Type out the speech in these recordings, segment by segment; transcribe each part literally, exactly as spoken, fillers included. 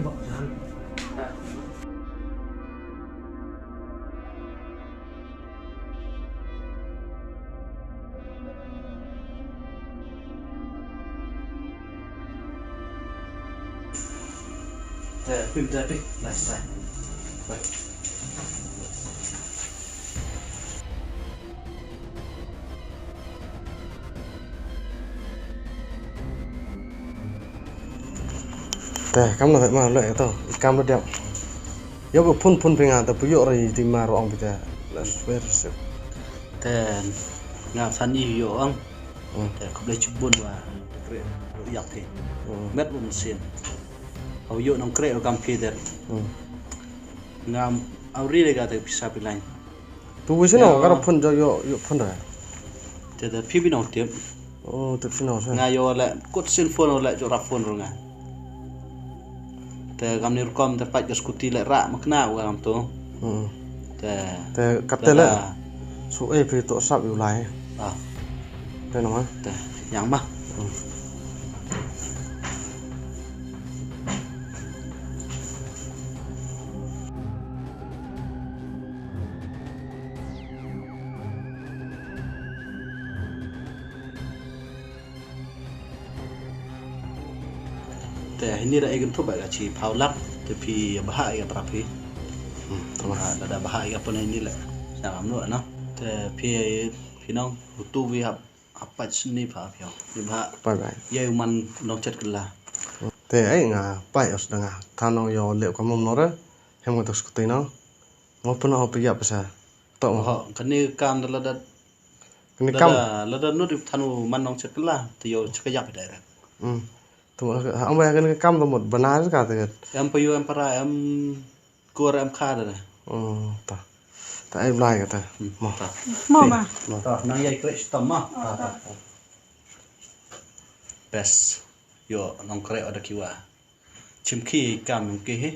Ïa, bak jan. Te, pim te, pim. Nice, nice. Bye. Te, kam na ma le to, kam le diam. Yo ko phun phun phi nga te phi ïoh ri ti ma ro ong phi te. Let's wait. Te, nga san i ïoh ong. Hmm. Te, khublei chibun wa. Kre, ïap phi. Hmm. Met wa mynsiem. Au ïoh nong kre o kam phi te. Hmm. Ngam, au ri le ka te pisa phi lain. Tu wi sino ka phone jo yo yo phone da. Te da phi bi nong tip. Oh, tip sino sa. Nga yo le kut sin phone le jo rap phone ro nga. Te kam ni rukom te pat ka scooty le ra makna wa kam tu. Hmm. Te te kat te le. Su e phi to sap yu lai. Ah. Te no ma. Te yang ma. Hmm. Te hini da egin tu ba ka chi phaw lak te phi bha ya pra phi. Hmm, to ba da bha ya pun hini le. Sa am no na. Te phi phi nong utu wi hap hap pat sni pha phi. Phi bha. Bye bye. Ye man nong chet kala. Te ai nga pai os da nga. Thanong yo le ko mom no re. Hem ko tok skuti no. Mo pun ho phi ya pasa. To mo. Ho kani kam da la da Kani kam. Lada lada nut ip thanu man nong chet kala te yo chet ka yap direct. Hmm. Tu ang ba kani kam tu mut bana ka te. Em pa yu em para em kur em kha da. Hmm, ta. Ta ai blai ka ta. Hmm, mo. Ta. Mo ma. Ta nang yai kre stam ma. Ta, ta. Bes. Yo nong kre oda kiwa. Chim ki kam ki hi.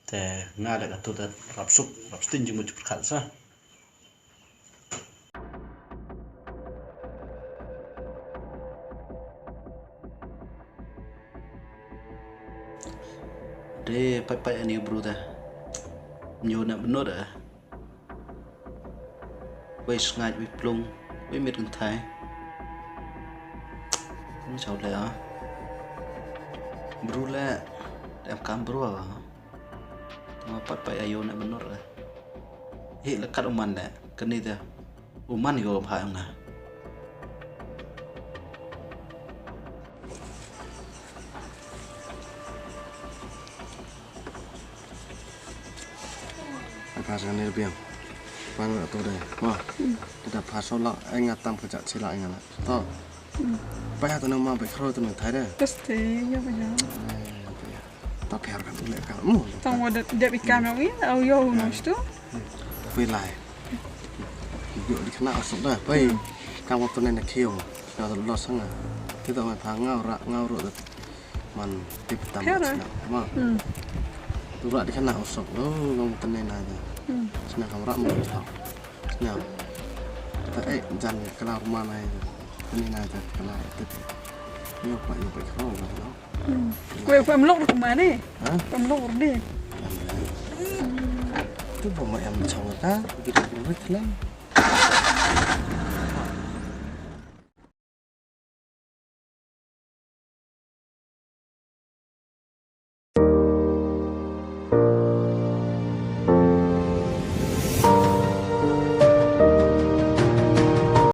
Te nga da ka tu da rap suk rap stin jing mu chupur khat sa. De pai pai ani bru da. Nyu na beno da. Wei sngaid wei plung wei mit kan thai. Ni chau le a. Bru le. Dem kam bru a. Tama pat pat ayo ne benor eh. Hi lekat uman ne kani de uman yo bha nga. Apa sa ne biang. Pang tu de. Ma. Kita pasal lah engat tam kejak sila engat. To. Paya tu nama baik kro tu mentai de. Pasti ya paya. Ta pher kan le ka mo. Tang wa dep ikam nong i au yo no stu. Pui lai. Yo di kena asok da pai. Ka wa tu ne na kio. Ka lo sanga. Kita ma pa ngau ra ngau ro da. Man tip tam. Ma. Tu ra di kena asok lo ngau tu ne na da. Sna kam ra mo. Sna. Ta eh jan kala rumah na. Ni na da kala tip. Yo pa yo pa kro. Kue kue melok rumah ni. Ha? Kue melok ni. Tu ba ma em chong ta, kita buat lah.